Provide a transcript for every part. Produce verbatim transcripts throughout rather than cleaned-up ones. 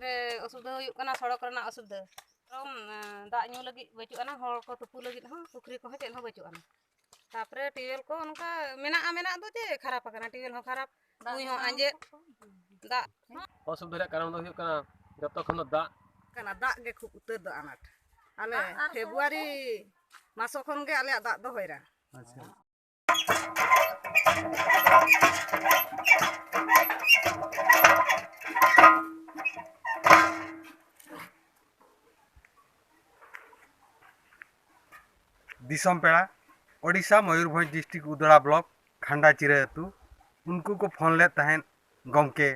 ᱨᱮ ᱚᱥᱩᱵᱤᱫᱷᱟ ᱦᱩᱭᱩᱜ ᱠᱟᱱᱟ, ᱥᱚᱲᱚᱠ ᱨᱮᱱᱟᱜ ᱚᱥᱩᱵᱤᱫᱷᱟ᱾ ᱢᱮᱨᱚᱢ, ᱮ, ᱫᱟᱜ ᱧᱩ ᱞᱟᱹᱜᱤᱫ ᱵᱟᱹᱪᱩᱜ ᱟᱱᱟ, ᱦᱚᱲ ᱠᱚ ᱛᱩᱯᱩ ᱞᱟᱹᱜᱤᱫ ᱦᱚᱸ, ᱯᱩᱠᱷᱨᱤ ᱠᱚᱦᱚᱸ ᱪᱮᱫ ᱦᱚᱸ ᱵᱟᱹᱪᱩᱜ ᱟᱱᱟ᱾ ᱛᱟᱯᱚᱨᱮ ᱴᱤᱭᱩᱵᱮᱞ ᱠᱚ ᱚᱱᱠᱟ ᱢᱮᱱᱟᱜᱼᱟ, ᱢᱮᱱᱟᱜ ᱫᱚ ᱪᱮᱫ ᱠᱷᱟᱨᱟᱯ ᱟᱠᱟᱱᱟ, ᱴᱤᱭᱩᱵᱮᱞ ᱦᱚᱸ ᱠᱷᱟᱨᱟᱯ, ᱠᱩᱧ ᱦᱚᱸ ᱟᱸᱡᱮᱫ, ᱫᱟᱜ ᱚᱥᱩᱵᱤᱫᱷᱟ ᱨᱮᱭᱟᱜ ᱠᱟᱨᱚᱱ ᱫᱚ ᱦᱩᱭᱩᱜ ᱠᱟᱱᱟ, ᱡᱚᱛᱚ ᱠᱷᱚᱱ ᱫᱚ ᱫᱟᱜ᱾ ᱠᱟᱱᱟ, ᱫᱟᱜ ᱜᱮ ᱠᱷᱩᱵ ᱩᱛᱟᱹᱨ ᱫᱚ ᱟᱱᱟᱴ᱾ ᱟᱞᱮ ᱫᱟᱜ ᱟᱨ ᱯᱷᱮᱵᱽᱨᱩᱣᱟᱨᱤ ᱢᱟᱥᱚ ᱠᱷᱚᱱ ᱜᱮ ᱟᱞᱮᱭᱟᱜ ᱫᱟᱜ ᱫᱚ ᱦᱚᱭᱨᱟᱱ᱾ ᱟᱪᱪᱷᱟ᱾ ᱫᱤᱥᱚᱢ ᱯᱮᱲᱟ, ᱳᱰᱤᱥᱟ ᱢᱚᱭᱩᱨᱵᱷᱚᱸᱡᱽ ᱰᱤᱥᱴᱨᱤᱠᱴ ᱩᱫᱽᱲᱟ ᱵᱞᱚᱠ ᱠᱷᱟᱱᱰᱟᱪᱤᱨᱟᱹ ᱟᱹᱛᱩ, ᱩᱱᱠᱩ ᱠᱚ ᱯᱷᱳᱱ ᱞᱮᱫ ᱛᱟᱦᱮᱸᱫ, "ᱜᱚᱢᱠᱮ,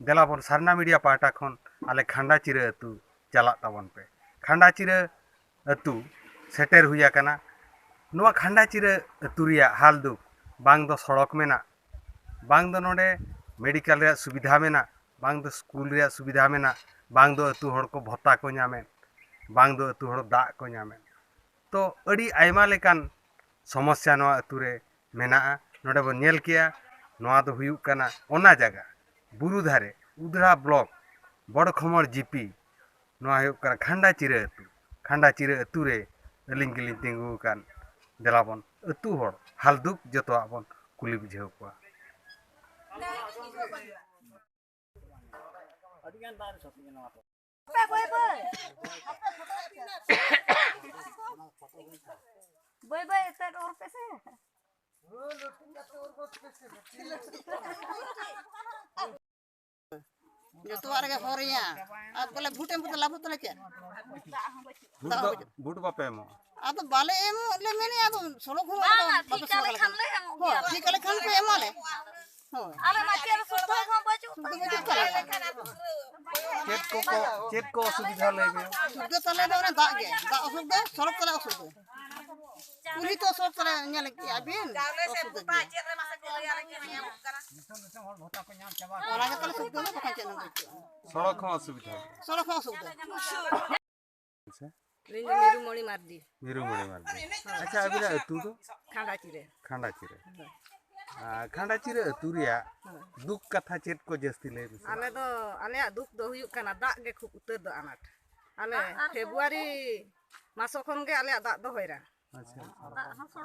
ᱫᱮᱞᱟ ᱵᱚᱱ ᱥᱟᱨᱱᱟ ᱢᱤᱰᱤᱭᱟ ᱯᱟᱦᱴᱟ ᱠᱷᱚᱱ ᱟᱞᱮ ᱠᱷᱟᱱᱰᱟᱪᱤᱨᱟᱹ ᱟᱹᱛᱩ ᱪᱟᱞᱟᱜ ᱛᱟᱵᱚᱱ ᱯᱮ᱾" ᱠᱷᱟᱱᱰᱟᱪᱤᱨᱟᱹ ᱟᱹᱛᱩ ᱥᱮᱴᱮᱨ ᱦᱩᱭ ᱟᱠᱟᱱᱟ᱾ ᱱᱚᱣᱟ ᱠᱷᱟᱱᱰᱟᱪᱤᱨᱟᱹ ᱟᱹᱛᱩ ᱨᱮᱭᱟᱜ ᱦᱟᱞ ᱫᱩᱠ, ᱵᱟᱝ ᱫᱚ ᱥᱚᱲᱚᱠ ᱢᱮᱱᱟᱜ, ᱵᱟᱝ ᱫᱚ ᱱᱚᱰᱮ ᱢᱮᱰᱤᱠᱮᱞ ᱨᱮᱭᱟᱜ ᱥᱩᱵᱤᱫᱷᱟ ᱢᱮᱱᱟᱜ, ᱵᱟᱝ ᱫᱚ ᱥᱠᱩᱞ ᱨᱮᱭᱟᱜ ᱥᱩᱵᱤᱫᱷᱟ ᱢᱮᱱᱟᱜ, ᱵᱟᱝ ᱫᱚ ᱟᱹᱛᱩ ᱦᱚᱲ ᱠᱚ ᱵᱷᱚᱛᱟ ᱠᱚ ᱧᱟᱢᱮᱫ, ᱵᱟᱝ ᱫᱚ ᱟᱹᱛᱩ ᱦᱚᱲ ᱫᱟᱜ ᱠᱚ ᱧᱟᱢᱮᱫ᱾ ᱛᱚ, ᱟᱹᱰᱤ ᱟᱭᱢᱟ ᱞᱮᱠᱟᱱ ᱥᱚᱢᱚᱥᱥᱟ ᱱᱚᱣᱟ ᱟᱹᱛᱩ ᱨᱮ ᱢᱮᱱᱟᱜᱼᱟ᱾ ᱱᱚᱰᱮ ᱵᱚᱱ ᱧᱮᱞ ᱠᱮᱜᱼᱟ, ᱱᱚᱣᱟ ᱫᱚ ᱦᱩᱭᱩᱜ ᱠᱟᱱᱟ ᱚᱱᱟ ᱡᱟᱭᱜᱟ, ᱵᱩᱨᱩ ᱫᱷᱟᱨᱮ, ᱩᱫᱽᱲᱟ ᱵᱞᱚᱠ, ᱵᱚᱲᱠᱷᱚᱢᱚᱲ ᱡᱤᱯᱤ᱾ ᱱᱚᱣᱟ ᱦᱩᱭᱩᱜ ᱠᱟᱱᱟ ᱠᱷᱟᱱᱰᱟᱪᱤᱨᱟᱹ ᱟᱹᱛᱩ᱾ ᱠᱷᱟᱱᱰᱟᱪᱤᱨᱟᱹ ᱟᱹᱛᱩ ᱨᱮ ᱟᱹᱞᱤᱧ ᱜᱮᱞᱤᱧ ᱛᱤᱸᱜᱩ ᱟᱠᱟᱱ᱾ ᱫᱮᱞᱟ ᱵᱚᱱ ᱟᱹᱛᱩ ᱦᱚᱲ ᱦᱟᱞ ᱫᱩᱠ ᱡᱚᱛᱚᱣᱟᱜ ᱵᱚᱱ ᱠᱩᱞᱤ ᱵᱩᱡᱷᱟᱹᱣ ᱠᱚᱣᱟ᱾ ᱵᱟᱹᱭ ᱵᱟᱹᱭ ᱮᱛᱮᱫ ᱚᱨ ᱯᱮᱥᱮ᱾ ᱡᱚᱛᱚᱣᱟᱜ ᱨᱮᱜᱮ ᱦᱚᱨᱤᱭᱟ᱾ ᱟᱨ ᱵᱚᱞᱮ ᱵᱷᱳᱴ ᱮᱢ ᱠᱟᱛᱮ ᱞᱟᱵᱷ ᱛᱟᱞᱮ ᱪᱮᱫ? ᱵᱷᱳᱴ ᱫᱚ, ᱵᱷᱳᱴ ᱵᱟᱯᱮ ᱮᱢᱚᱜᱼᱟ? ᱟᱫᱚ ᱵᱟᱞᱮ ᱮᱢᱚᱜ ᱞᱮ ᱢᱮᱱᱮᱫᱼᱟ, ᱟᱫᱚ ᱥᱚᱲᱚᱠ ᱦᱚᱸ ᱵᱟᱝᱟ, ᱟᱫᱚ ᱵᱟᱯᱮ ᱴᱷᱤᱠ ᱟᱞᱮ ᱥᱚᱲᱚᱠ ᱠᱷᱟᱱ ᱞᱮ ᱮᱢᱚᱜ ᱦᱳᱭ, ᱜᱮᱭᱟ᱾ ᱴᱷᱤᱠ ᱟᱞᱮ ᱠᱷᱟᱱ ᱯᱮ ᱮᱢᱟ ᱞᱮ᱾ ᱦᱳᱭ᱾ ᱟᱞᱮ ᱢᱟ ᱪᱮᱫ ᱥᱩᱵᱤᱫᱷᱟ ᱦᱚᱸ ᱵᱟᱹᱪᱩᱜ ᱥᱩᱵᱤᱫᱷᱟ ᱵᱟᱹᱪᱩᱜ ᱛᱟᱞᱮᱭᱟ᱾ ᱪᱮᱫ ᱠᱚ ᱠᱚ, ᱪᱮᱫ ᱠᱚ ᱚᱥᱩᱵᱤᱫᱷᱟ ᱞᱟᱹᱭ ᱵᱤᱱ? ᱚᱥᱩᱵᱤᱫᱷᱟ ᱛᱟᱞᱮ ᱫᱚ ᱚᱱᱮ ᱫᱟᱜ ᱜᱮ, ᱫᱟᱜ ᱚᱥᱩᱵᱤᱫᱷᱟ, ᱥᱚᱲᱚᱠ ᱛᱟᱞᱮ ᱚᱥᱩᱵᱤᱫᱷᱟ᱾ ᱠᱩᱞᱦᱤ ᱛᱚ ᱥᱚᱲᱚᱠ ᱛᱟᱞᱮ ᱧᱮᱞ ᱠᱮᱜᱼᱟ ᱵᱤᱱ, ᱚᱥᱩᱵᱤᱫᱷᱟ ᱜᱮᱭᱟ᱾ ᱚᱱᱟ ᱜᱮ ᱛᱟᱞᱮ ᱥᱩᱵᱤᱫᱷᱟ ᱫᱚ, ᱵᱟᱠᱷᱟᱱ ᱪᱮᱫ ᱦᱚᱸ ᱵᱟᱹᱪᱩᱜᱼᱟ᱾ ᱥᱚᱲᱚᱠ ᱦᱚᱸ ᱚᱥᱩᱵᱤᱫᱷᱟ᱾ ᱥᱚᱲᱚᱠ ᱦᱚᱸ ᱚᱥᱩᱵᱤᱫᱷᱟ᱾ ᱟᱪᱪᱷᱟ᱾ ᱤᱧ ᱫᱚ ᱢᱤᱨᱩᱢᱚᱬᱤ ᱢᱟᱨᱰᱤ᱾ ᱢᱤᱨᱩᱢᱚᱬᱤ ᱢᱟᱨᱰᱤ᱾ ᱟᱪᱪᱷᱟ, ᱟᱹᱵᱤᱱᱟᱜ ᱟᱹᱛᱩ ᱫᱚ? ᱠᱷᱟᱸᱰᱟᱪᱤᱨᱟᱹ᱾ ᱠᱷᱟᱸᱰᱟᱪᱤᱨᱟᱹ᱾ ᱦᱳᱭ᱾ ᱟᱨ ᱠᱷᱟᱸᱰᱟᱪᱤᱨᱟᱹ ᱟᱹᱛᱩ ᱨᱮᱭᱟᱜ ᱦᱮᱸ᱾ ᱫᱩᱠ ᱠᱟᱛᱷᱟ ᱪᱮᱫ ᱠᱚ ᱡᱟᱹᱥᱛᱤ ᱞᱟᱹᱭ ᱢᱮᱥᱮ? ᱟᱞᱮ ᱫᱚ, ᱟᱞᱮᱭᱟᱜ ᱫᱩᱠ ᱫᱚ ᱦᱩᱭᱩᱜ ᱠᱟᱱᱟ ᱫᱟᱜ ᱜᱮ ᱠᱷᱩᱵ ᱩᱛᱟᱹᱨ ᱫᱚ ᱟᱱᱟᱴ᱾ ᱟᱞᱮ ᱟᱨ, ᱟᱨ ᱯᱷᱮᱵᱽᱨᱩᱣᱟᱨᱤ ᱢᱟᱥᱚ ᱠᱷᱚᱱ ᱜᱮ ᱟᱞᱮᱭᱟᱜ ᱫᱟᱜ ᱫᱚ ᱦᱚᱭᱨᱟᱱ᱾ ᱟᱪᱪᱷᱟ, ᱟᱪᱪᱷᱟ᱾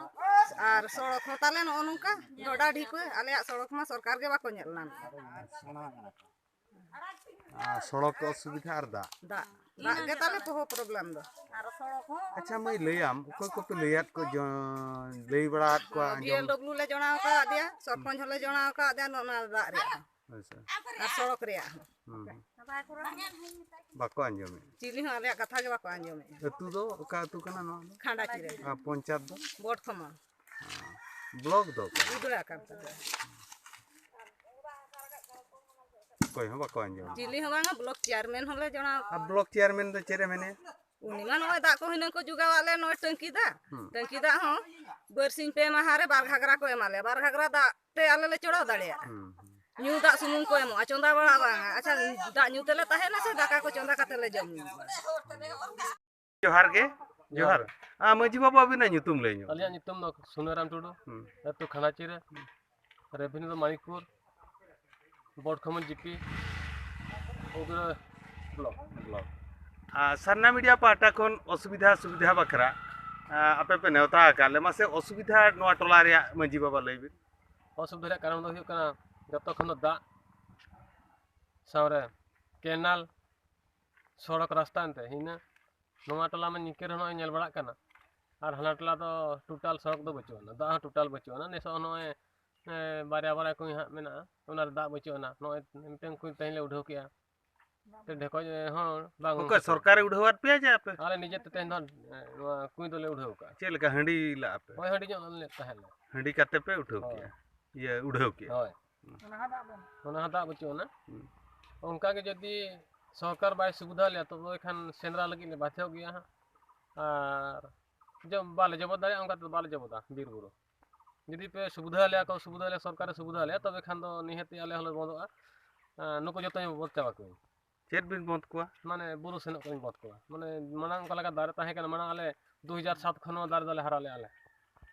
ᱟᱨ ᱥᱚᱲᱚᱠ ᱦᱚᱸ ᱛᱟᱞᱮ ᱱᱚᱜᱼᱚ ᱱᱚᱝᱠᱟ ᱰᱷᱚᱰᱟ ᱰᱷᱤᱯᱟᱹ, ᱟᱞᱮᱭᱟᱜ ᱥᱚᱲᱚᱠ ᱢᱟ ᱥᱚᱨᱠᱟᱨ ᱜᱮ ᱵᱟᱠᱚ ᱧᱮᱞ ᱧᱟᱢ᱾ ᱟᱨ ᱥᱚᱲᱚᱠ ᱚᱥᱩᱵᱤᱫᱷᱟ ᱟᱨ ᱫᱟᱜ᱾ ᱫᱟᱜ, ᱫᱟᱜ ᱜᱮ ᱛᱟᱞᱮ ᱯᱚᱦᱚ problem ᱫᱚ᱾ ᱟᱪᱪᱷᱟ ᱢᱟᱹᱭ, ᱞᱟᱹᱭᱟᱢ, ᱚᱠᱚᱭ ᱠᱚᱯᱮ ᱞᱟᱹᱭᱟᱫ ᱠᱚ, ᱡᱚ-, ᱞᱟᱹᱭ ᱵᱟᱲᱟ ᱟᱫ ᱠᱚᱣᱟ, ᱟᱸᱡᱚᱢ? ᱵᱤ ᱮᱞ ᱰᱚᱵᱽᱞᱤᱭᱩ ᱞᱮ ᱡᱚᱲᱟᱣ ᱟᱠᱟᱫᱮᱭᱟ, ᱥᱚᱨᱯᱚᱧᱪ ᱦᱚᱸᱞᱮ ᱡᱚᱲᱟᱣ ᱟᱠᱟᱫᱮᱭᱟ, ᱱᱚᱜᱼᱚ ᱱᱚᱣᱟ ᱫᱟᱜ ᱨᱮᱭᱟᱜ ᱦᱚᱸ᱾ ᱟᱪᱪᱷᱟ᱾ ᱟᱨ ᱥᱚᱲᱚᱠ ᱨᱮᱭᱟᱜ ᱦᱚᱸ᱾ ᱦᱩᱸ᱾ ᱵᱟᱠᱚ ᱟᱸᱡᱚᱢᱮᱫ᱾ ᱪᱤᱞᱤ ᱦᱚᱸ ᱟᱞᱮᱭᱟᱜ ᱠᱟᱛᱷᱟ ᱜᱮ ᱵᱟᱠᱚ ᱟᱸᱡᱚᱢᱮᱫᱼᱟ᱾ ᱟᱹᱛᱩ ᱫᱚ ᱚᱠᱟ ᱟᱹᱛᱩ ᱠᱟᱱᱟ ᱱᱚᱣᱟ ᱫᱚ? ᱠᱷᱟᱸᱰᱟ ᱪᱤᱨᱟᱹ᱾ ᱟᱨ ᱯᱚᱧᱪᱟᱭᱮᱛ ᱫᱚ? ᱵᱚᱨᱫᱷᱚᱢᱟᱱ᱾ ᱵᱞᱚᱠ ᱫᱚ ᱚᱠᱟ? ᱩᱫᱽᱲᱟ ᱠᱟᱱ ᱛᱟᱞᱮᱭᱟ᱾ ᱚᱠᱚᱭ ᱦᱚᱸ ᱵᱟᱠᱚ ᱟᱸᱡᱚᱢ᱾ ᱪᱤᱞᱤ ᱦᱚᱸ ᱵᱟᱝᱟ, ᱵᱞᱚᱠ ᱪᱮᱭᱟᱨᱢᱮᱱ ᱦᱚᱸᱞᱮ ᱡᱚᱲᱟᱣ ᱟᱨ ᱵᱞᱚᱠ ᱪᱮᱭᱟᱨᱢᱮᱱ ᱫᱚ ᱪᱮᱫ ᱮ ᱢᱮᱱᱮᱫ? ᱩᱱᱤ ᱢᱟ ᱱᱚᱜᱼᱚᱭ ᱫᱟᱜ ᱠᱚ ᱦᱩᱱᱟᱹᱝ ᱠᱚ ᱡᱚᱜᱟᱣᱟᱫ ᱞᱮ, ᱱᱚᱜᱼᱚᱭ ᱴᱟᱹᱝᱠᱤ ᱫᱟᱜ᱾ ᱦᱩᱸ᱾ ᱴᱟᱹᱝᱠᱤ ᱫᱟᱜ ᱦᱚᱸ ᱵᱟᱨᱥᱤᱧ ᱯᱮ ᱢᱟᱦᱟ ᱨᱮ ᱵᱟᱨ ᱜᱷᱟᱜᱽᱨᱟ ᱠᱚ ᱮᱢᱟ ᱞᱮᱭᱟ᱾ ᱵᱟᱨ ᱜᱷᱟᱜᱽᱨᱟ ᱫᱟᱜ ᱛᱮ ᱟᱞᱮ ᱞᱮ ᱪᱚᱲᱟᱣ ᱫᱟᱲᱮᱭᱟᱜᱼᱟ? ᱦᱩᱸ, ᱦᱩᱸ᱾ ᱧᱩ ᱫᱟᱜ ᱥᱩᱢᱩᱝ ᱠᱚ ᱮᱢᱚᱜᱼᱟ, ᱪᱚᱸᱫᱟ ᱵᱟᱲᱟ ᱵᱟᱝᱟ᱾ ᱟᱪᱪᱷᱟ, ᱫᱟᱜ ᱧᱩ ᱛᱮᱞᱮ ᱛᱟᱦᱮᱱᱟ ᱥᱮ ᱫᱟᱠᱟ ᱠᱚ ᱪᱚᱸᱫᱟ ᱠᱟᱛᱮ ᱞᱮ ᱡᱚᱢ ᱧᱩᱭᱟ? ᱡᱚᱦᱟᱨ ᱜᱮ, ᱡᱚᱦᱟᱨ᱾ ᱡᱚᱦᱟᱨ᱾ ᱟᱨ ᱢᱟᱹᱡᱷᱤ ᱵᱟᱵᱟ, ᱟᱹᱵᱤᱱᱟᱜ ᱧᱩᱛᱩᱢ ᱞᱟᱹᱭ ᱧᱚᱜ ᱵᱤᱱ᱾ ᱟᱹᱞᱤᱧᱟᱜ ᱧᱩᱛᱩᱢ ᱫᱚ ᱥᱩᱱᱟᱹᱨᱟᱢ ᱴᱩᱰᱩ, ᱦᱩᱸ᱾ ᱟᱹᱛᱩ ᱠᱷᱟᱱᱟᱪᱤᱨᱟᱹ, ᱨᱮᱵᱷᱮᱱᱭᱩ ᱫᱚ ᱢᱟᱱᱤᱠᱯᱩᱨ, ᱵᱚᱨᱫᱷᱚᱢᱟᱱ ᱡᱤᱯᱤ, ᱩᱫᱽᱲᱟ ᱵᱞᱚᱠ᱾ ᱵᱞᱚᱠ᱾ ᱟᱨ ᱥᱟᱨᱱᱟ ᱢᱤᱰᱤᱭᱟ ᱯᱟᱦᱴᱟ ᱠᱷᱚᱱ ᱚᱥᱩᱵᱤᱫᱷᱟ ᱥᱩᱵᱤᱫᱷᱟ ᱵᱟᱠᱷᱨᱟ, ᱟᱨ ᱟᱯᱮ ᱯᱮ ᱱᱮᱣᱛᱟ ᱟᱠᱟᱫ ᱞᱮ, ᱢᱟᱥᱮ ᱚᱥᱩᱵᱤᱫᱷᱟ ᱱᱚᱣᱟ ᱴᱚᱞᱟ ᱨᱮᱭᱟᱜ ᱢᱟᱹᱡᱷᱤ ᱵᱟᱵᱟ ᱞᱟᱹᱭ ᱵᱤᱱ᱾ ᱚᱥᱩᱵᱤᱫᱷᱟ ᱨᱮᱭᱟᱜ ᱠᱟᱨᱚᱱ ᱫᱚ ᱦᱩᱭᱩᱜ ᱠᱟᱱᱟ ᱡᱚᱛᱚ ᱠᱷᱚᱱ ᱫᱚ ᱫᱟᱜ, ᱥᱟᱶᱨᱮ ᱠᱮᱱᱟᱞ, ᱥᱚᱲᱚᱠ ᱨᱟᱥᱛᱟ ᱮᱱᱛᱮ ᱦᱤᱱᱟᱹ ᱱᱚᱣᱟ ᱴᱚᱞᱟ ᱢᱟ ᱧᱤᱠᱟᱹ ᱨᱮᱦᱚᱸ ᱱᱚᱜᱼᱚᱭ ᱧᱮᱞ ᱵᱟᱲᱟᱜ ᱠᱟᱱᱟ᱾ ᱟᱨ ᱦᱟᱱᱟ ᱴᱚᱞᱟ ᱫᱚ ᱴᱳᱴᱟᱞ ᱥᱚᱲᱚᱠ ᱫᱚ ᱵᱟᱹᱪᱩᱜ ᱟᱱᱟ, ᱫᱟᱜ ᱦᱚᱸ ᱴᱳᱴᱟᱞ ᱵᱟᱹᱪᱩᱜ ᱟᱱᱟ᱾ ᱱᱮᱥᱚᱜ ᱦᱚᱸ ᱱᱚᱜᱼᱚᱭ, ᱮ, ᱵᱟᱨᱭᱟ ᱵᱟᱨᱭᱟ ᱠᱩᱧ ᱦᱟᱸᱜ ᱢᱮᱱᱟᱜᱼᱟ, ᱚᱱᱟ ᱨᱮ ᱫᱟᱜ ᱵᱟᱹᱪᱩᱜ ᱟᱱᱟ᱾ ᱱᱚᱜᱼᱚᱭ ᱢᱤᱫᱴᱟᱝ ᱠᱩᱧ ᱛᱮᱦᱮᱧ ᱞᱮ ᱩᱰᱷᱟᱹᱣ ᱠᱮᱜᱼᱟ, ᱛᱮ ᱰᱷᱮᱠᱚᱡ, ᱮ, ᱦᱚᱸ ᱵᱟᱝ ᱚᱠᱚᱭ ᱩᱰᱷᱟᱹᱣ ᱥᱚᱨᱠᱟᱨᱮ ᱠᱟᱱᱟ᱾ ᱩᱰᱷᱟᱹᱣᱟᱫ ᱯᱮᱭᱟ ᱡᱮ ᱟᱯᱮ? ᱟᱞᱮ ᱱᱤᱡᱮ ᱛᱮ ᱛᱮᱦᱮᱧ ᱫᱚ, ᱮ, ᱱᱚᱣᱟ ᱠᱩᱧ ᱫᱚᱞᱮ ᱩᱰᱷᱟᱹᱣ ᱠᱟᱜᱼᱟ᱾ ᱪᱮᱫ ᱞᱮᱠᱟ ᱦᱟᱺᱰᱤ ᱞᱟᱜᱼᱟ ᱯᱮ? ᱦᱳᱭ, ᱦᱟᱺᱰᱤ ᱧᱚᱜ ᱞᱮ ᱛᱟᱦᱮᱸ ᱞᱮᱱᱟ᱾ ᱦᱟᱺᱰᱤ ᱠᱟᱛᱮ ᱯᱮ ᱩᱰᱷᱟᱹᱣ ᱦᱳᱭ᱾ ᱠᱮᱜᱼᱟ, ᱤᱭᱟᱹ, ᱩᱰᱷᱟᱹᱣ ᱠᱮᱜᱼᱟ᱾ ᱦᱳᱭ᱾ ᱦᱩᱸ᱾ ᱚᱱᱟ ᱦᱚᱸ ᱫᱟᱜ ᱵᱟᱹᱪᱩᱜ ᱟᱱᱟ᱾ ᱦᱩᱸ᱾ ᱚᱱᱠᱟ ᱜᱮ ᱡᱩᱫᱤ ᱥᱚᱨᱠᱟᱨ ᱵᱟᱭ ᱥᱩᱵᱤᱫᱷᱟ ᱞᱮᱭᱟ, ᱛᱚᱵᱮ ᱠᱷᱟᱱ ᱥᱮᱸᱫᱽᱨᱟ ᱞᱟᱹᱜᱤᱫ ᱞᱮ ᱵᱟᱫᱷᱭᱚ ᱜᱮᱭᱟ ᱦᱟᱸᱜ᱾ ᱟᱨ ᱡᱚ-, ᱵᱟᱞᱮ ᱡᱚᱵᱚᱫ ᱫᱟᱲᱮᱭᱟᱜᱼᱟ, ᱚᱱᱠᱟ ᱛᱮᱫᱚ ᱵᱟᱞᱮ ᱡᱚᱵᱚᱫᱟ ᱵᱤᱨ ᱵᱩᱨᱩ᱾ ᱡᱩᱫᱤ ᱯᱮ ᱥᱩᱵᱤᱫᱷᱟ ᱞᱮᱭᱟ ᱠᱚ, ᱥᱩᱵᱤᱫᱷᱟ ᱞᱮᱭᱟ, ᱥᱚᱨᱠᱟᱨᱮ ᱥᱩᱵᱤᱫᱷᱟ ᱞᱮᱭᱟ, ᱛᱚᱵᱮ ᱠᱷᱟᱱ ᱫᱚ ᱱᱤᱦᱟᱹᱛᱤ ᱟᱞᱮ ᱦᱚᱸᱞᱮ ᱵᱚᱸᱫᱚᱜᱼᱟ᱾ ᱟᱨ ᱱᱩᱠᱩ ᱡᱚᱛᱚ ᱵᱚᱸᱫ ᱪᱟᱵᱟ ᱠᱚᱣᱟ᱾ ᱪᱮᱫ ᱵᱤᱱ ᱵᱚᱸᱫ ᱠᱚᱣᱟ? ᱢᱟᱱᱮ ᱵᱩᱨᱩ ᱥᱮᱱᱚᱜ ᱠᱚᱞᱤᱧ ᱵᱚᱸᱫ ᱠᱚᱣᱟ᱾ ᱢᱟᱱᱮ ᱢᱟᱲᱟᱝ ᱚᱠᱟ ᱞᱮᱠᱟ ᱫᱟᱨᱮ ᱛᱟᱦᱮᱸ ᱠᱟᱱᱟ, ᱢᱟᱲᱟᱝ ᱟᱞᱮ ᱫᱩ ᱦᱟᱡᱟᱨ ᱥᱟᱛ ᱠᱷᱚᱱ ᱱᱚᱣᱟ ᱫᱟᱨᱮ ᱫᱚᱞᱮ ᱦᱟᱨᱟ ᱞᱮᱜᱼᱟ ᱞᱮ᱾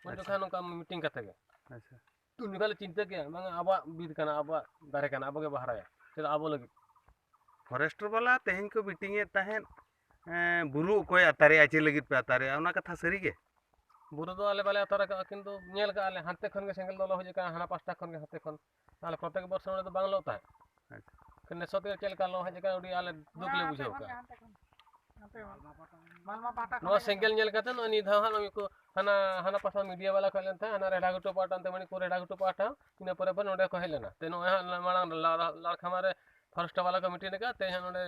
ᱩᱱ ᱟᱪᱪᱷᱟ᱾ ᱡᱚᱠᱷᱟᱱ ᱱᱚᱝᱠᱟ meeting ᱠᱟᱛᱮ ᱜᱮ᱾ ᱟᱪᱪᱷᱟ᱾ ᱩᱱ ᱡᱚᱠᱷᱟᱡ ᱞᱮ ᱪᱤᱱᱛᱟᱹ ᱠᱮᱜᱼᱟ, ᱵᱟᱝᱟ, ᱟᱵᱚᱣᱟᱜ ᱵᱤᱨ ᱠᱟᱱᱟ, ᱟᱵᱚᱣᱟᱜ ᱫᱟᱨᱮ ᱠᱟᱱᱟ, ᱟᱵᱚ ᱜᱮ ᱵᱚ ᱦᱟᱨᱟᱭᱟ᱾ ᱪᱮᱫᱟᱜ ᱟᱵᱚ ᱞᱟᱹᱜᱤᱫ? ᱯᱷᱚᱨᱮᱥᱴ ᱵᱟᱞᱟ ᱛᱮᱦᱮᱧ ᱠᱚ ᱢᱤᱴᱤᱝ ᱮᱫ ᱛᱟᱦᱮᱸᱫ, ᱮᱸ, ᱵᱩᱨᱩ ᱚᱠᱚᱭ ᱟᱛᱟᱨᱮᱜᱼᱟ, ᱪᱮᱫ ᱞᱟᱹᱜᱤᱫ ᱯᱮ ᱟᱛᱟᱨᱮᱜᱼᱟ, ᱚᱱᱟ ᱠᱟᱛᱷᱟ ᱥᱟᱹᱨᱤ ᱜᱮ? ᱵᱩᱨᱩ ᱫᱚ ᱟᱞᱮ ᱵᱟᱞᱮ ᱟᱛᱟᱨ ᱟᱠᱟᱫᱼᱟ, ᱠᱤᱱᱛᱩ ᱧᱮᱞ ᱠᱟᱜᱼᱟ ᱞᱮ, ᱦᱟᱱᱛᱮ ᱠᱷᱚᱱ ᱜᱮ ᱥᱮᱸᱜᱮᱞ ᱫᱚ ᱞᱚ ᱦᱤᱡᱩᱜ ᱠᱟᱱᱟ, ᱦᱟᱱᱟ ᱯᱟᱥᱴᱟ ᱠᱷᱚᱱ ᱜᱮ, ᱦᱟᱱᱛᱮ ᱠᱷᱚᱱ᱾ ᱛᱟᱦᱞᱮ ᱯᱨᱚᱛᱮᱠ ᱵᱚᱨᱥᱚ ᱚᱸᱰᱮ ᱫᱚ ᱵᱟᱝ ᱞᱚᱜ ᱛᱟᱦᱮᱸᱫ᱾ ᱟᱪᱪᱷᱟ᱾ ᱱᱮᱥᱚᱜ ᱛᱮ ᱪᱮᱫ ᱞᱮᱠᱟ ᱞᱚ ᱦᱮᱡ ᱟᱠᱟᱱᱟ, ᱟᱹᱰᱤ ᱟᱞᱮ ᱫᱩᱠ ᱞᱮ ᱵᱩᱡᱷᱟᱹᱣ ᱠᱟᱜᱼᱟ᱾ ᱱᱚᱣᱟ ᱥᱮᱸᱜᱮᱞ ᱧᱮᱞ ᱠᱟᱛᱮ ᱱᱚᱜᱼᱚᱭ ᱱᱤᱭᱟᱹ ᱫᱷᱟᱣ ᱦᱟᱸᱜ ᱱᱩᱭ ᱠᱚ ᱦᱟᱱᱟ, ᱦᱟᱱᱟ ᱯᱟᱥᱴᱟ ᱢᱤᱰᱤᱭᱟ ᱵᱟᱞᱟ ᱠᱚ ᱦᱮᱡ ᱞᱮᱱ ᱛᱟᱦᱮᱸᱫ, ᱦᱟᱱᱟ ᱨᱮᱰᱷᱟ ᱜᱷᱩᱴᱩ ᱯᱟᱦᱴᱟ ᱚᱱᱛᱮ ᱢᱟᱹᱱᱤᱠᱯᱩᱨ ᱨᱮᱰᱷᱟ ᱜᱷᱩᱴᱩ ᱯᱟᱦᱴᱟ, ᱤᱱᱟᱹ ᱯᱚᱨᱮ ᱯᱚᱨᱮ ᱱᱚᱸᱰᱮ ᱠᱚ ᱦᱮᱡ ᱞᱮᱱᱟ᱾ ᱛᱮ ᱱᱚᱜᱼᱚᱭ ᱦᱟᱸᱜ ᱢᱟᱲᱟᱝ ᱞᱟ-, ᱞᱟ-, ᱞᱟᱲᱠᱷᱟᱢᱟ ᱨᱮ ᱯᱷᱚᱨᱮᱥᱴ ᱵᱟᱞᱟ ᱠᱚ ᱢᱤᱴᱤᱝ ᱟᱠᱟᱫ, ᱛᱮᱦᱮᱧ ᱦᱟᱸᱜ ᱱᱚᱸᱰᱮ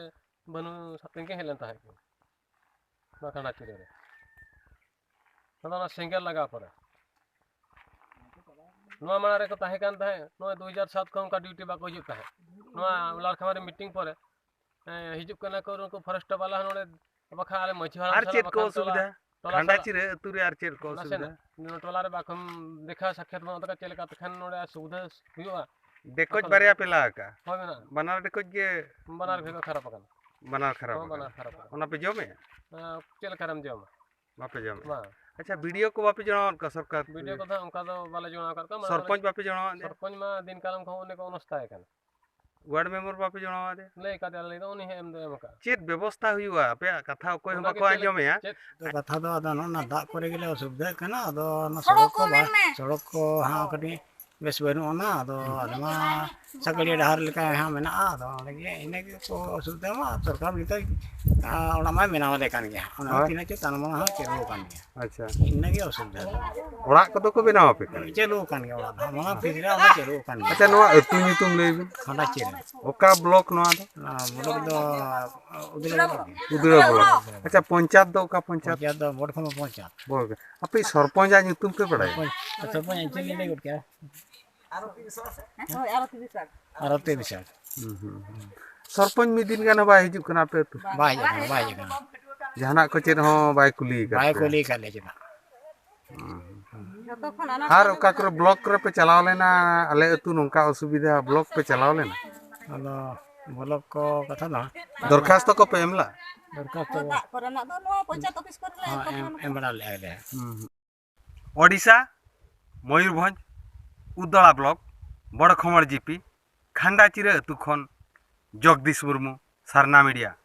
ᱵᱷᱟᱹᱱᱩ ᱥᱟᱛᱮᱱ ᱠᱤᱱ ᱦᱮᱡ ᱞᱮᱱ ᱛᱟᱦᱮᱸᱫ ᱠᱤᱱ᱾ ᱱᱚᱣᱟ ᱠᱷᱟᱸᱰᱟ ᱪᱤᱨᱟᱹ ᱨᱮ᱾ ᱟᱫᱚ ᱚᱱᱟ ᱥᱮᱸᱜᱮᱞ ᱞᱟᱜᱟᱣ ᱯᱚᱨᱮ᱾ ᱱᱚᱣᱟ ᱢᱟᱲᱟᱝ ᱨᱮᱠᱚ ᱛᱟᱦᱮᱸ ᱠᱟᱱ ᱛᱟᱦᱮᱸᱫ, ᱱᱚᱜᱼᱚᱭ ᱫᱩ ᱦᱟᱡᱟᱨ ᱥᱟᱛ ᱠᱷᱚᱱ ᱚᱱᱠᱟ ᱰᱤᱭᱩᱴᱤ ᱵᱟᱠᱚ ᱦᱤᱡᱩᱜ ᱛᱟᱦᱮᱸᱫ᱾ ᱱᱚᱣᱟ ᱞᱟᱲᱠᱷᱟᱢᱟ ᱨᱮ ᱢᱤᱴᱤᱝ ᱯᱚᱨᱮ, ᱦᱮᱸ, ᱦᱤᱡᱩᱜ ᱠᱟᱱᱟ ᱠᱚ ᱱᱩᱠᱩ ᱯᱷᱚᱨᱮᱥᱴ ᱵᱟᱞᱟ ᱦᱚᱸ ᱱᱚᱰᱮ, ᱵᱟᱠᱷᱟᱱ ᱟᱞᱮ ᱢᱟᱹᱡᱷᱤ ᱦᱟᱲᱟᱢ ᱟᱨ ᱥᱟᱞᱟᱜ ᱪᱮᱫ ᱠᱚ ᱵᱟᱠᱷᱟᱱ ᱴᱚᱞᱟ, ᱚᱥᱩᱵᱤᱫᱷᱟ? ᱴᱚᱞᱟ ᱠᱷᱟᱸᱰᱟ ᱥᱟᱞᱟᱜ ᱪᱤᱨᱟᱹ ᱟᱹᱛᱩ ᱨᱮ ᱟᱨ ᱪᱮᱫ ᱠᱚ ᱚᱥᱩᱵᱤᱫᱷᱟ? ᱱᱟᱥᱮᱱᱟᱜ ᱱᱚᱣᱟ ᱴᱚᱞᱟ ᱨᱮ ᱵᱟᱠᱷᱟᱱ ᱫᱮᱠᱷᱟ ᱥᱟᱠᱷᱭᱟᱛ ᱵᱟᱹᱱᱩᱜ ᱛᱟᱠᱚᱣᱟ, ᱪᱮᱫ ᱞᱮᱠᱟ ᱛᱮᱠᱷᱟᱱ ᱱᱚᱰᱮ ᱥᱩᱵᱤᱫᱷᱟ ᱦᱩᱭᱩᱜᱼᱟ? ᱰᱮᱠᱚᱡ ᱟᱠᱚ ᱵᱟᱨᱭᱟ ᱞᱟᱹᱜᱤᱫ᱾ ᱯᱮ ᱞᱟ ᱟᱠᱟᱜᱼᱟ? ᱦᱳᱭ, ᱢᱮᱱᱟᱜᱼᱟ᱾ ᱵᱟᱱᱟᱨ ᱰᱮᱠᱚᱡ ᱜᱮ? ᱵᱟᱱᱟᱨ ᱜᱮ ᱠᱷᱟᱨᱟᱯ ᱟᱠᱟᱱᱟ᱾ ᱵᱟᱱᱟᱨ ᱠᱷᱟᱨᱟᱯ ᱦᱚᱸ ᱟᱠᱟᱱᱟ᱾ ᱵᱟᱱᱟᱨ ᱠᱷᱟᱨᱟᱯ ᱟᱠᱟᱱᱟ᱾ ᱚᱱᱟ ᱯᱮ ᱡᱚᱢᱮᱜᱼᱟ? ᱟᱸ, ᱪᱮᱫ ᱞᱮᱠᱟᱨᱮᱢ ᱡᱚᱢᱟ? ᱵᱟᱯᱮ ᱡᱚᱢᱮᱜᱼᱟ? ᱵᱟᱝ᱾ ᱟᱪᱪᱷᱟ, ᱵᱤ ᱰᱤ ᱳ ᱠᱚ ᱵᱟᱯᱮ ᱡᱚᱲᱟᱣᱟᱫ ᱠᱚᱣᱟ ᱥᱚᱨᱠᱟᱨ? ᱵᱤ ᱰᱤ ᱳ ᱠᱚᱫᱚ ᱚᱱᱠᱟ ᱫᱚ ᱵᱟᱞᱮ ᱡᱚᱲᱟᱣ ᱟᱠᱟᱫ ᱠᱚᱣᱟ, ᱢᱟᱱᱮ ᱥᱚᱨᱯᱚᱧᱪ ᱵᱟᱯᱮ ᱡᱚᱲᱟᱣᱟᱫᱮᱭᱟ? ᱥᱚᱨᱯᱚᱧᱪ ᱢᱟ ᱫᱤᱱ ᱠᱟᱞᱚᱢ ᱠᱷᱚᱱ ᱚᱱᱮ ᱠᱚ ᱚᱱᱚᱥᱛᱷᱟ ᱟᱠᱟᱱᱟ᱾ ᱣᱟᱨᱰ ᱢᱮᱢᱵᱟᱨ ᱵᱟᱯᱮ ᱡᱚᱲᱟᱣ ᱟᱫᱮᱭᱟ? ᱞᱟᱹᱭ ᱠᱟᱫᱮᱭᱟ, ᱞᱟᱹᱭ ᱫᱚ ᱩᱱᱤ ᱦᱚᱸ ᱮᱢ ᱫᱚ ᱮᱢ ᱟᱠᱟᱫᱼᱟ᱾ ᱪᱮᱫ ᱵᱮᱵᱚᱥᱛᱷᱟ ᱦᱩᱭᱩᱜᱼᱟ? ᱟᱯᱮᱭᱟᱜ ᱠᱟᱛᱷᱟ ᱚᱠᱚᱭ ᱦᱚᱸ ᱚᱱᱟ ᱵᱟᱠᱚ ᱜᱮ ᱪᱮᱫ ᱞᱮ-, ᱟᱸᱡᱚᱢᱮᱭᱟ᱾ ᱪᱮᱫ ᱟᱫᱚ ᱠᱟᱛᱷᱟ ᱫᱚ ᱟᱫᱚ ᱱᱚᱜᱼᱚ ᱱᱟ ᱫᱟᱜ ᱠᱚᱨᱮ ᱜᱮᱞᱮ ᱚᱥᱩᱵᱤᱫᱷᱟᱜ ᱠᱟᱱᱟ᱾ ᱟᱫᱚ ᱚᱱᱟ ᱥᱚᱲᱚᱠ ᱥᱚᱲᱚᱠ ᱠᱚ ᱠᱚ ᱵᱟ-, ᱢᱮᱱ ᱢᱮ᱾ ᱥᱚᱲᱚᱠ ᱠᱚ ᱦᱟᱸᱜ ᱠᱟᱹᱴᱤᱡ ᱵᱮᱥ ᱵᱟᱹᱱᱩᱜ ᱟᱱᱟ᱾ ᱟᱫᱚ ᱟᱞᱮ ᱢᱟ ᱥᱟᱹᱜᱟᱹᱲᱤᱭᱟᱹ ᱰᱟᱦᱟᱨ ᱞᱮᱠᱟ ᱦᱟᱸᱜ ᱢᱮᱱᱟᱜᱼᱟ᱾ ᱟᱫᱚ ᱚᱸᱰᱮ ᱜᱮ ᱤᱱᱟᱹ ᱜᱮ ᱠᱚ ᱚᱥᱩᱵᱤᱫᱷᱟ ᱢᱟ᱾ ᱥᱚᱨᱠᱟᱨ ᱱᱤᱛᱚᱜ, ᱟ, ᱚᱲᱟᱜ ᱢᱟᱭ ᱵᱮᱱᱟᱣ ᱟᱞᱮ ᱠᱟᱱ ᱜᱮᱭᱟ᱾ ᱚᱱᱟ ᱦᱳᱭ᱾ ᱛᱤᱱᱟᱹᱜ ᱪᱚ ᱛᱟᱭᱱᱚᱢ ᱢᱟᱲᱟᱝ ᱦᱟᱸᱜ ᱪᱟᱹᱞᱩ ᱟᱠᱟᱱ ᱜᱮᱭᱟ᱾ ᱟᱪᱪᱷᱟ᱾ ᱤᱱᱟᱹ ᱜᱮ ᱚᱥᱩᱵᱤᱫᱷᱟ ᱫᱚ᱾ ᱚᱲᱟᱜ ᱠᱚᱫᱚ ᱠᱚ ᱵᱮᱱᱟᱣ ᱟᱯᱮ ᱠᱟᱱᱟ? ᱪᱟᱹᱞᱩ ᱟᱠᱟᱱ ᱜᱮᱭᱟ ᱚᱲᱟᱜ ᱫᱚ᱾ ᱢᱟᱲᱟᱝ ᱯᱷᱤᱨ ᱨᱮ ᱚᱱᱟ ᱪᱟᱹᱞᱩ ᱟᱠᱟᱱ ᱜᱮᱭᱟ᱾ ᱟᱪᱪᱷᱟ, ᱱᱚᱣᱟ ᱟᱹᱛᱩ ᱧᱩᱛᱩᱢ ᱞᱟᱹᱭ ᱵᱤᱱ᱾ ᱠᱷᱟᱸᱰᱟ ᱪᱤᱨᱟᱹ᱾ ᱚᱠᱟ ᱵᱞᱚᱠ ᱱᱚᱣᱟ ᱫᱚ? ᱱᱚᱣᱟ ᱵᱞᱚᱠ ᱫᱚ ᱩᱫᱽᱲᱟ ᱵᱞᱚᱠ ᱜᱮ᱾ ᱩᱫᱽᱲᱟ ᱵᱞᱚᱠ᱾ ᱟᱪᱪᱷᱟ, ᱯᱚᱧᱪᱟᱭᱮᱛ ᱫᱚ ᱚᱠᱟ ᱯᱚᱧᱪᱟᱭᱮᱛ? ᱯᱚᱧᱪᱟᱭᱮᱛ ᱫᱚ ᱵᱚᱰ ᱠᱷᱚᱱ ᱯᱚᱧᱪᱟᱭᱮᱛ᱾ ᱵᱚᱰ ᱜᱮ᱾ ᱟᱯᱮ ᱥᱚᱨᱯᱚᱧᱪ ᱟᱜ ᱧᱩᱛᱩᱢ ᱯᱮ ᱵᱟᱲᱟᱭᱟ? ᱥᱚᱨᱯᱚᱧᱪ, ᱥᱚᱨᱯᱚᱧᱪ ᱟᱜ ᱧᱩᱛᱩᱢ ᱞᱤᱧ ᱞᱟᱹᱭ ᱜᱚᱫ ᱠᱮᱜᱼᱟ᱾ ᱦᱳᱭ, ᱟᱨᱚ ᱛᱤᱨᱤᱥ ᱟᱨ᱾ ᱟᱨᱚ ᱛᱤᱨᱤᱥ ᱟᱨ᱾ ᱦᱩᱸ, ᱦᱩᱸ, ᱦᱩᱸ᱾ ᱥᱚᱨᱯᱚᱧᱪ ᱢᱤᱫ ᱫᱤᱱ ᱜᱟᱱ ᱦᱚᱸ ᱵᱟᱭ ᱦᱤᱡᱩᱜ ᱠᱟᱱᱟ ᱟᱯᱮ ᱟᱹᱛᱩ? ᱵᱟᱭ ᱦᱮᱡ ᱟᱠᱟᱱᱟ, ᱵᱟᱭ ᱦᱮᱡ ᱟᱠᱟᱱᱟ᱾ ᱡᱟᱦᱟᱱᱟᱜ ᱠᱚ ᱪᱮᱫ ᱦᱚᱸ ᱵᱟᱭ ᱠᱩᱞᱤ ᱟᱠᱟᱫ ᱵᱟᱭ ᱯᱮᱭᱟ? ᱠᱩᱞᱤ ᱟᱠᱟᱫ ᱞᱮᱭᱟ ᱪᱮᱫ ᱦᱚᱸ᱾ ᱦᱩᱸ᱾ ᱡᱚᱛᱚ ᱠᱷᱚᱱ ᱟᱱᱟᱴ ᱟᱨ ᱚᱠᱟ ᱠᱚᱨᱮ ᱵᱞᱚᱠ ᱨᱮᱯᱮ ᱪᱟᱞᱟᱣ ᱞᱮᱱᱟ? ᱟᱞᱮ ᱟᱹᱛᱩ ᱱᱚᱝᱠᱟ ᱚᱥᱩᱵᱤᱫᱷᱟ, ᱵᱞᱚᱠ ᱯᱮ ᱪᱟᱞᱟᱣ ᱞᱮᱱᱟ? ᱟᱫᱚ ᱵᱞᱚᱠ ᱠᱚ ᱠᱟᱛᱷᱟ ᱫᱚ ᱫᱚᱨᱠᱷᱟᱥᱛᱚ ᱠᱚᱯᱮ ᱮᱢ ᱞᱮᱫᱟ? ᱫᱚᱨᱠᱷᱟᱥᱛᱚ ᱫᱟᱜ ᱠᱚᱨᱮᱱᱟᱜ ᱫᱚ ᱱᱚᱣᱟ ᱯᱚᱧᱪᱟᱭᱮᱛ ᱚᱯᱷᱤᱥ ᱠᱚᱨᱮ ᱞᱮ ᱦᱚᱸ, ᱮᱢ, ᱮᱢ ᱵᱟᱲᱟ ᱞᱮᱫᱼᱟ ᱞᱮ᱾ ᱦᱩᱸ, ᱦᱩᱸ᱾ ᱳᱰᱤᱥᱟ, ᱢᱚᱭᱩᱨᱵᱷᱚᱸᱡᱽ, ᱩᱫᱽᱫᱟᱲᱟ ᱵᱞᱚᱠ, ᱵᱚᱲᱚᱠᱷᱚᱢᱚᱲ ᱡᱤᱯᱤ, ᱠᱷᱟᱱᱰᱟᱪᱤᱨᱟᱹ ᱟᱹᱛᱩ ᱠᱷᱚᱱ ᱡᱚᱜᱽᱫᱤᱥ ᱢᱩᱨᱢᱩ, ᱥᱟᱨᱱᱟ ᱢᱤᱰᱤᱭᱟ᱾